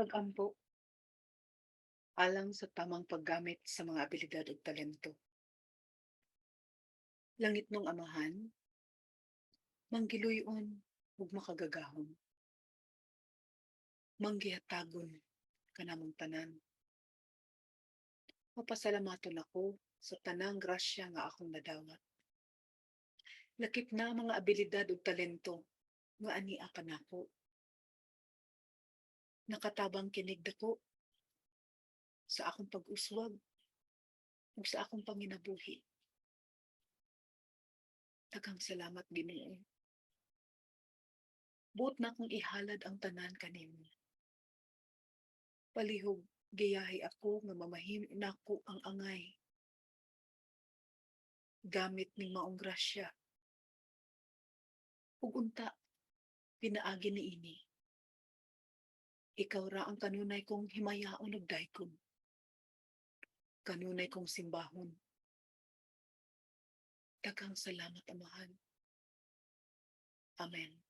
Pag-ampo alang sa tamang paggamit sa mga abilidad ug talento. Langitnong Amahan, manggiluyon ug makagagahom. Manggihatagon kanamong tanan. Mapasalamaton ako sa tanang grasya nga akong nadawat. Lakip na ang mga abilidad ug talento nga ania kanako. Nakatabang kinig dako sa akong pag-uswag ug sa akong panginabuhi. Daghang salamat, Ginoo. Buot nakong ihalad ang tanan kanimo. Palihog giyahi ako nga mamahimo nako ang angay. Gamit ning maong grasya. Ug unta pinaagi niini. Ikaw ra ang kanunay kong himayaon ug daygon. Kanunay kong simbahon. Daghang salamat, Amahan. Amen.